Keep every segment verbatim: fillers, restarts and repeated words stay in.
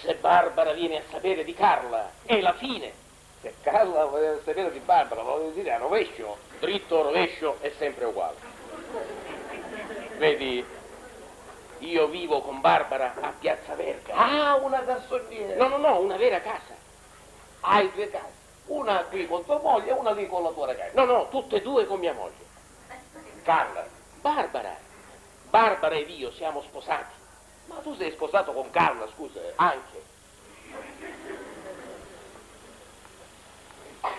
Se Barbara viene a sapere di Carla, è la fine. Se Carla vuole sapere di Barbara, vuole dire a rovescio. Dritto o rovescio è sempre uguale. Vedi, io vivo con Barbara a Piazza Verga. Ah, una garsoniera. No, no, no, una vera casa. Hai due case. Una qui con tua moglie e una lì con la tua ragazza. No, no, tutte e due con mia moglie. Carla. Barbara. Barbara ed io siamo sposati. Ma tu sei sposato con Carla, scusa? Anche.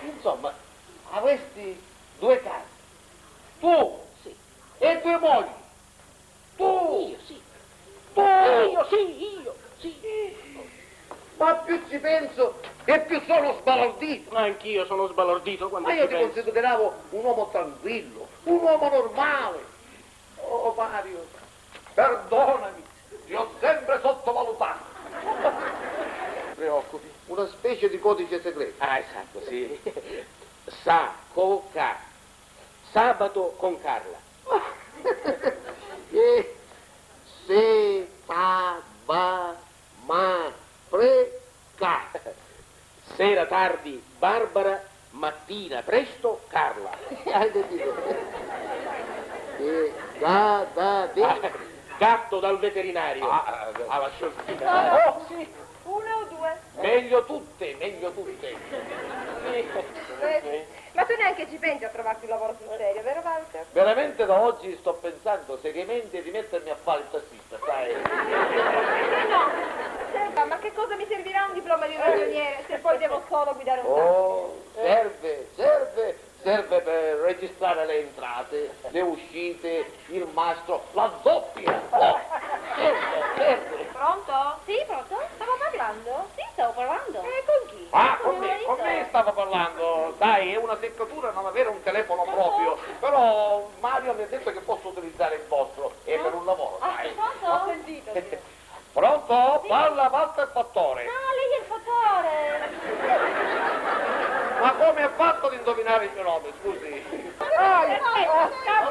Insomma, avresti due case. Tu. Sì. E due mogli. Tu. Io, sì. Tu. Io, sì, io, sì. Ma più ci penso e più sono sbalordito. Anch'io sono sbalordito quando ci penso. Ma io ti consideravo un uomo tranquillo, un uomo normale. Oh, Mario, perdonami, ti ho sempre sottovalutato. Preoccupi, una specie di codice segreto. Ah, esatto, sì. Sa, co, ca. Sabato con Carla. Eh, se, ta, ba, ma, pre, ca. Sera tardi, Barbara, mattina presto, Carla. Hai capito? Eh, da, da, de. Ah, gatto dal veterinario. Ah, eh, alla scioltina. Oh, sì. Una o due? Meglio tutte, meglio tutte. Sì, sì. Ma tu neanche ci pensi a trovarti un lavoro sul serio, vero, Walter? Veramente da oggi sto pensando seriamente di mettermi a fare il tassista, sai? Perché no? Senta, ma che cosa mi servirà un diploma di ragioniere se poi devo solo guidare un taxi? Oh, serve, serve, serve per registrare le entrate, le uscite, il mastro, la zoppia! Oh, serve, serve! Pronto? Sì, pronto? Stavo parlando? Sì, stavo parlando. E con chi? Ah, con me, con me stava parlando. Sai, è una seccatura non avere un telefono proprio, però Mario mi ha detto che posso utilizzare il vostro, è per un lavoro, sai. Ho sentito, sì. Pronto? Sì. Parla Walter Fattore. Ah, lei è il fattore. Ma come ha fatto ad indovinare il mio nome, scusi? Ah, eh, eh, eh, siamo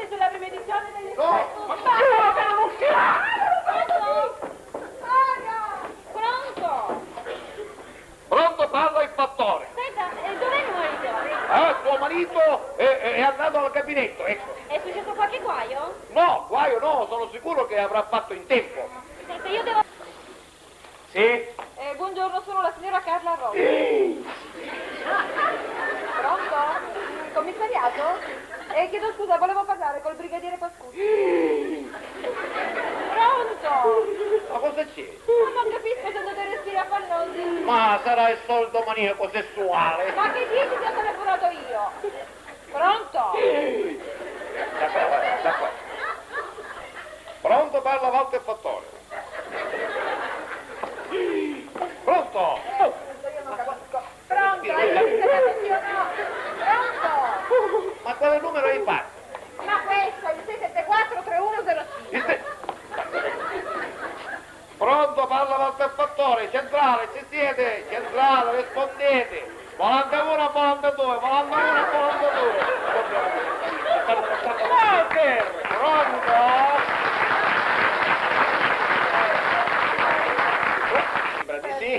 sulla prima edizione degli... No, ma giuro che non uscirà! Pronto? Pronto, parla il fattore. Senta, eh, dov'è mio marito? Ah, suo marito è, è, è andato al gabinetto, ecco. È successo qualche guaio? No, guaio no, sono sicuro che avrà fatto in tempo. Senta, io devo... Sì? Eh, buongiorno, sono la signora Carla Rossi. Pronto? Commissariato? Eh, chiedo scusa, volevo parlare col brigadiere Pascucci. Pronto? Ma cosa c'è? Ma non capisco se non deve respirare affannosi. Ma sarà il solito maniaco sessuale. Ma che dici se ho telefonato io? Pronto? Da qua, da qua. Pronto, parla Walter Fattore. Pronto? Eh, io non capisco. Pronto? Hai visto che sì o no? Pronto? Ma quale numero hai fatto? Ma questo, il sei sette quattro tre uno zero cinque. Il se- Pronto, parla Walter Fattore, centrale, ci siete? Centrale, rispondete. Quarantatré, quarantadue, quarantatré, quarantadue. Walter! Pronto? Sembra di sì.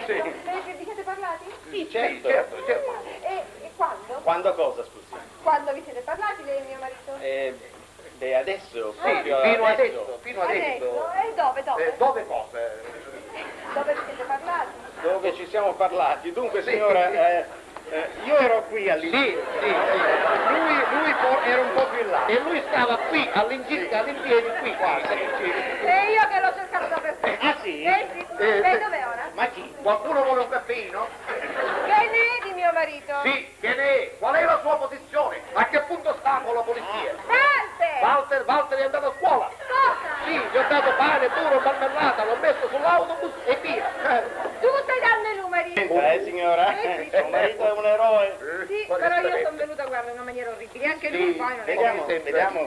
Lei vi siete parlati? Sì, certo, certo, certo. E, e quando? Quando cosa, scusi? Quando vi siete parlati, lei e mio marito? Eh, beh, adesso, sì, proprio fino adesso, adesso. Fino adesso. Adesso? E dove, dove? Eh, dove cosa? Dove vi siete parlati? Dove ci siamo parlati? Dunque, sì, signora, eh, eh, io ero qui all'inizio. Sì, sì, sì. Lui, lui po-, era un po' più in là. E lui stava qui, all'incirca, sì, all'impiedi, qui quasi, all'incirca. E io che l'ho cercato dappertutto. Ah, sì? Eh, sì. Eh, beh, dov'è ora? Ma chi? Qualcuno vuole un caffeino? Che ne è di mio marito? Sì. Che ne è? Qual è la sua posizione? A che punto sta con la polizia? Walter! Walter, Walter è andato a scuola! Cosa? Sì, gli ho dato pane, burro, marmellata, l'ho messo sull'autobus e via! Tu stai dando i numeri! Senta, eh, signora, eh, sì, suo marito è un eroe! Sì, però io sono venuta, guarda, in una maniera orribile, anche lui poi non è che... Vediamo, vediamo.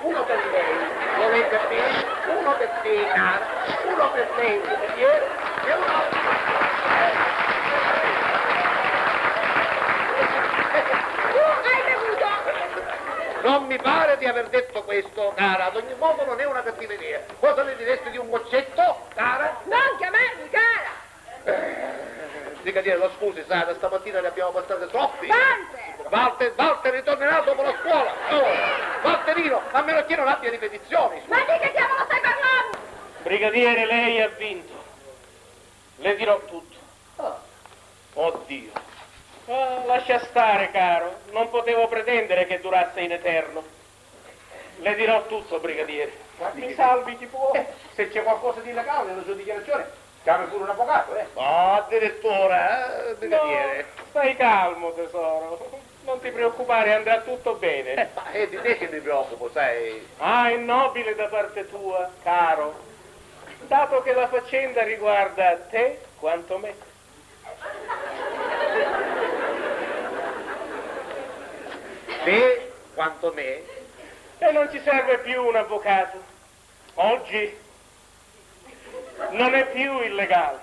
Uno per lei, volete bene? Uno per te, cara, uno per lei, brigadiere, e uno... Tu hai bevuto? Non mi pare di aver detto questo, cara, ad ogni modo non è una cattiva idea. Cosa ne diresti di un goccetto, cara? Non Stamattina ne abbiamo passate troppe. Quante? Walter, Walter ritornerà dopo la scuola. Oh, Walterino, a meno che non abbia ripetizioni. Ma di che diavolo stai parlando? Brigadiere, lei ha vinto. Le dirò tutto. Ah. Oddio. Ah, lascia stare, caro. Non potevo pretendere che durasse in eterno. Le dirò tutto, brigadiere. Guardi. Mi che salvi chi può. Eh, se c'è qualcosa di illegale nella sua dichiarazione, chiami pure un avvocato, eh. Oh, addirittura, eh, brigadiere. No, stai calmo, tesoro. Non ti preoccupare, andrà tutto bene. Eh, ma è di te che mi preoccupo, sai. Ah, è nobile da parte tua, caro. Dato che la faccenda riguarda te quanto me. Te quanto me. E non ci serve più un avvocato. Oggi non è più illegale.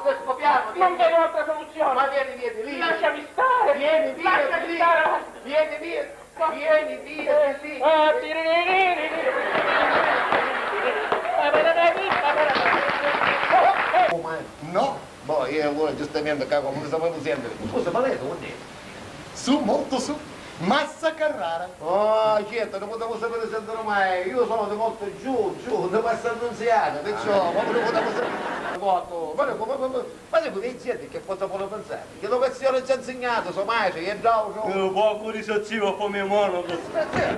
Adesso piano, non vedo altra soluzione. Ma vieni via di lì. Lasciami stare. Vieni via di lì. Lasciami stare. Vieni via. Vieni via di lì. Ah, tiriririri. Oh, ma no. Boh, io allora giustamente, ca, come mi sapevo sentire. Scusa, ma lei da dove è? Su, molto su. Massa Carrara. Oh, certo, non potevo sapere se non mai. Io sono di molto giù, giù, di Massa Annunziata, perciò, ma non potevo sapere. Molto, ma, ma, ma, ma, ma se pure gente che cosa vuole pensare? Che l'educazione ci ha insegnato, so mai, c'è, è bravo, no? Eh, poco risottivo come monaco.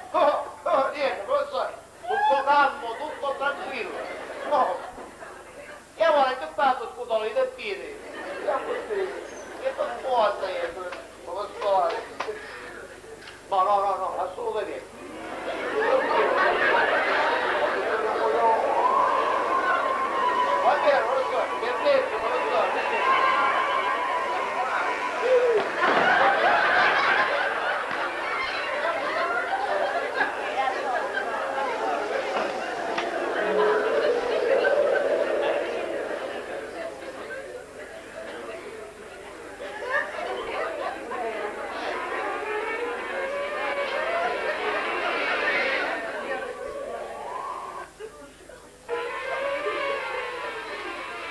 Oh, oh, niente, professore, tutto calmo, tutto tranquillo. Oh. E allora che fate, scutolo, i tappini? Che non può essere, professore. No, no, no, no, assolutamente. Va bene, professore, permesso, professore, permesso.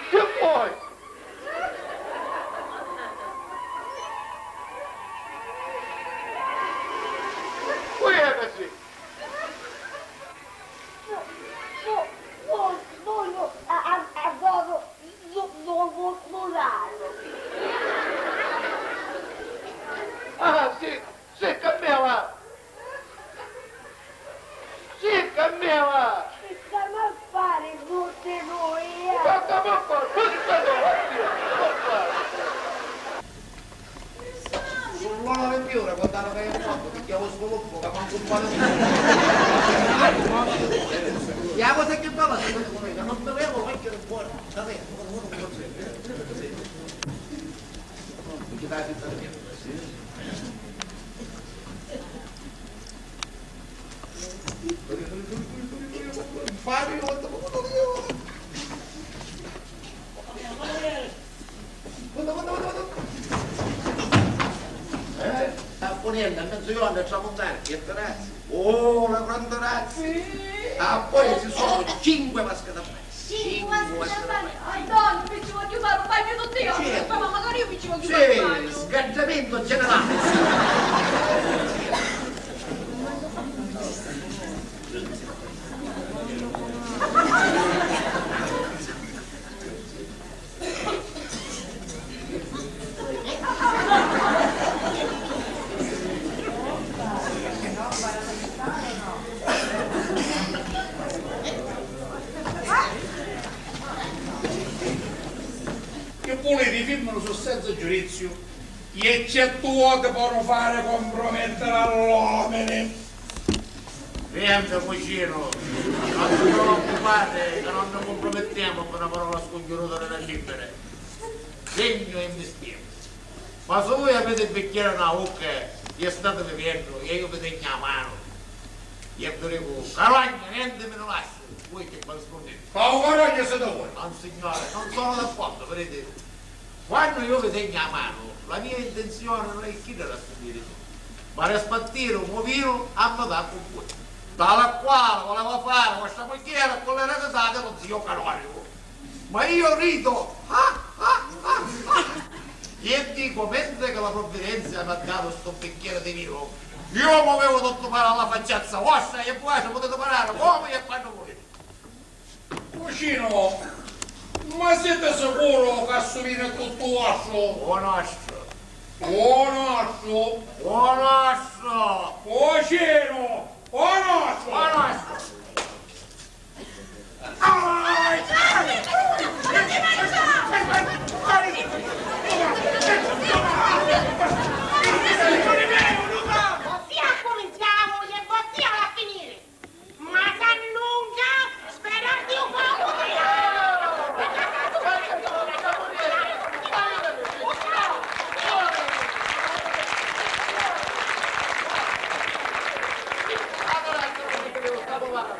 Che vuoi? Chi è così? Vo-, vo-, voglio a, a, adoro lo, lo, lo, l'orario. Ah, sì, sì, cammina. Sì, cammina. E stiamo a fare tutte noi, eh. Ma stiamo a fare, ma stiamo a fare. Sull'onore mio, raccontare che è morto, perché ho sviluppo, che non compare più. La cosa che bella, secondo me, che non bevevo vecchio del cuore, sapete, uno, uno, uno, perché dai, Fabio, quanto, quanto, quanto, quanto, quanto, quanto, eh? A Poniello, a mezzogiorno, a tramuntana, che terrazza. Oh, la gran terrazza! Sì. Ah, poi ci sono cinque vasche da bagno. Cinque vasche da bagno. Antonio, mi ci voglio fare un bagno tutti io. Certo. Ma magari io mi ci voglio fare un bagno. Sì, sganciamento generale. Che vuliti, i fimmini su senza giudiziu, e certi voti ponu fari compromettere a l'omini. Siempre, cucinu, non si preoccupate che non ne compromettiamo per una parola scongiuruta di una cifera. Segno e mistieru. Ma se voi avete il bicchiere nella bocca e state beviendo e io vi tegno la mano e vi dico: "Carogna, niente mi ne lascio", voi che mi rispondete? Fa un carogna se te vuoi. Non, signore, non sono d'accordo, vedete? Quannu iu vi tegnu a manu, la mia intenzione non è chidda di spartiri, ma di spartiri un ovinu a metà cu voi. Tale e quale voleva fare vostra mugghiera con le risate lo zio canonico. Ma io rido, ah, ah, ah, ah, e dico, mentre che la provvidenza mi ha dato sto bicchiere di vino, io movevo tutto per la facciazza vostra e voi ci potete parare come e quando volete. Cucinu, ma siti sicuru ca stu vinu è tuttu vostru? O nostru. O nostru. O nostru. Cucinu, o nostru. O nostru. Vossia accuminciamu e vossia a finiri. Ma s'annunca, sperardi un pocu di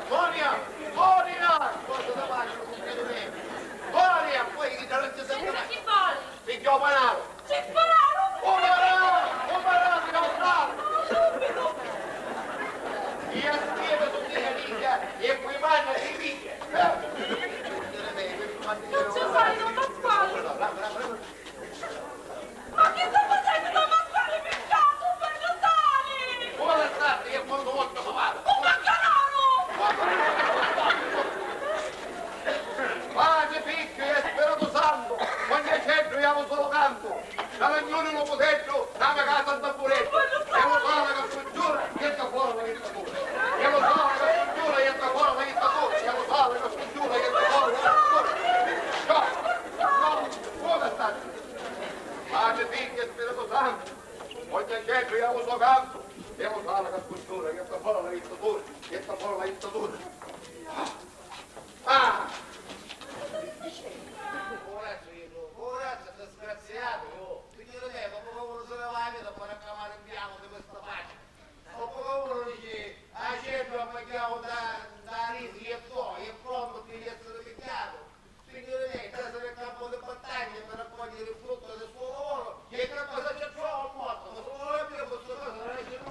Moria! Moria! Cosa da fare, cumpagnu me? Moria! Poi chi te non ti senti mai? Chi voli? Figghiu o panaro! Ci spararu! Un panaro! Un panaro di Australia! Subito! Io scrivo su di amica e poi manda di vita! Non ci sai, non Pasquale! Ma chi sta facennu da Pasquale, piccatu, vegetali? Ora state, io quando voglio fare! Un maccaronu! Patri, Figghiu e Spiritu Santu, ogni aceddu iavu solu cantu, nta l'ognunu lu puseddu, nta me casa un tambureddu, e lu sole ca scungiura, jetta fora la jittatura, e lu sole ca scungiura, jetta fora la jittatura, e lu sole ca scungiura, jetta fora la jittatura. No, no, vuoi cantare? Patri, Figghiu e Spiritu Santu, ogni aceddu iavu solu cantu, e lu sole ca scungiura, jetta fora la jittatura, jetta fora la jittatura. Ah! Poverazzu iddu, poverazzu disgraziatu, oh! Figghiu di me, ma puru si ne va a vita per acclamare in piano di questa pace. Ma puru uno dice, aceddu a mangiare da, da risi e so, e pronto di essere picchiato. Figghiu di me, casa nel campo di battaglia per raccogliere il frutto del suo lavoro, e che cosa c'è trovo morto, ma solo la mia posso fare la raggiunta.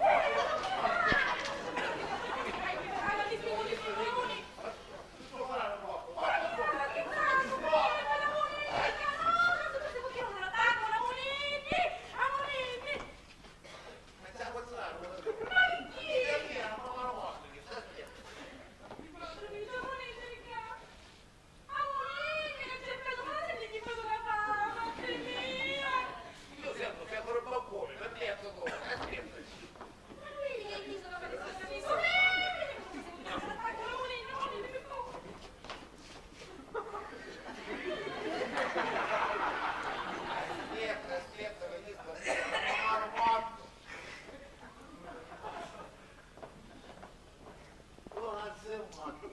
Tu non si mortu.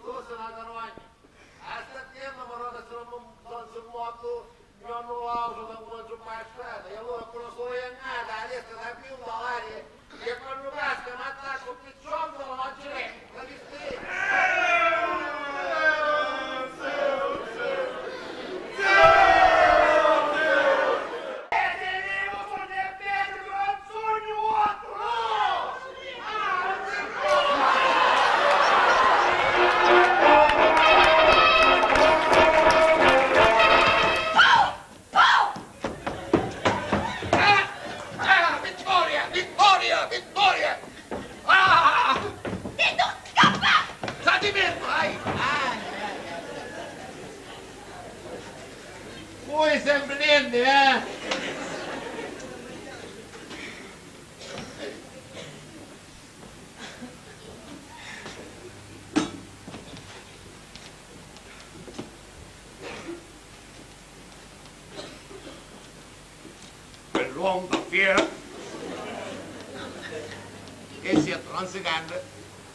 Tu si na carogna. A sta tienna però ca si non, non si mortu, io non l'altro da una giumma a strada, e allora con la sola jannata, a destra da più da l'aria, e quando casca mi attacco più ciondola la giretta, capisti? Ah! Ah! Vittoria! Vittoria! Vittoria! Ah! Tito, scappa! Stai fermo, dai! Ah! Voi sempre niente, eh? Quell'uomo da fiera che si è transicante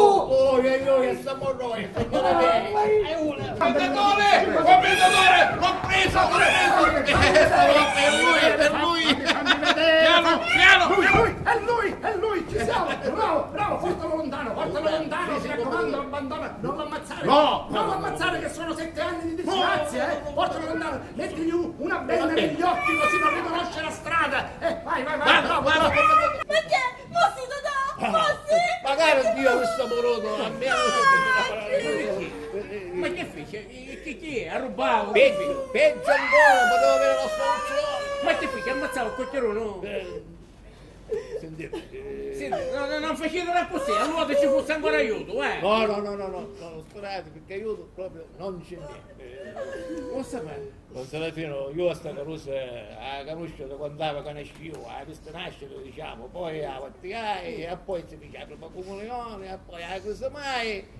Oh, oh, oi, oi, oi, e sta moroi, signore mia. Commendatore, commendatore, l'ho preso, l'ho preso. Eh, stavolta è lui, è lui. Piano, piano. Lui, lui, è lui, è lui, ci siamo. Bravo, bravo, portalo lontano, portalo lontano, mi raccomando, abbandona, non l'ammazzare. No, non l'ammazzare che sono sette anni di disgrazia, eh. Portalo lontano, mettigli una benda negli occhi così non riconosce la strada. Eh, vai, vai, vai, bravo, bravo. Ma che? Mossi, Totò? Mossi? Magari Dio mi sta morendo, a me. Ma che fece? Chi, chi è? Arrubbau? Peggio, peggio ancora, poteva avere la soluzione. Ma che fece? Ammazzava un cucchiarone? Eh, sentite, eh. Senti, no, no, non facete così, allora ci fosse ancora aiuto, eh. No, no, no, no, no, no, sperate, perché aiuto proprio non ce n'è. Eh. Lo sapete. Don Serafino, io a sta carusa, eh, la conosco da quando andava che nascevo, la vista nascere, diciamo, poi la battiai e poi si fece la prima comunione e poi la crisimai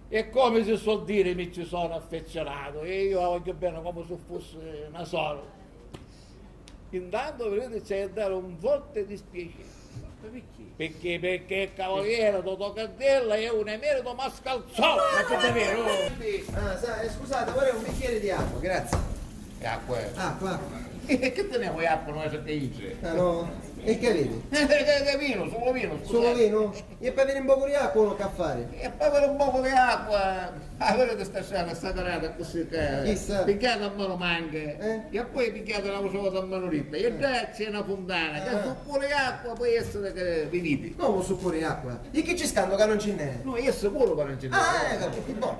e come si suol dire mi ci sono affezionato e io la voglio bene come se fosse una sorella. Intanto, vedete, c'è da dare un forte dispiacere. Ma perché? Perché, perché il cavaliere Totò Cardella è un emerito mascalzone! Ma che davvero? Ah, sa, eh, scusate, vorrei un bicchiere di acqua, grazie. E acqua? Acqua, acqua. E che tenevo acqua noi sotto i... Ah, no? E che aviti? Eh, che, che vinu, sulu vinu, scusati. Sulu vinu? E poi aviri un pocu di acqua o no, che fari? E poi aviri un pocu di acqua. Ah, viditi sta strata, sta carata, accussì che... Chissa? Pigghiati a manu manca. Eh? E poi pigghiati na cosa a manu dritta. E ddà c'è na funtana, che succuri acqua, poi essiri che vi vidi. Comu succuri acqua? E chi ci scantu ca non ci n'è? No, è sicuru ca non ci n'è. Ah, eh, capiti, bon.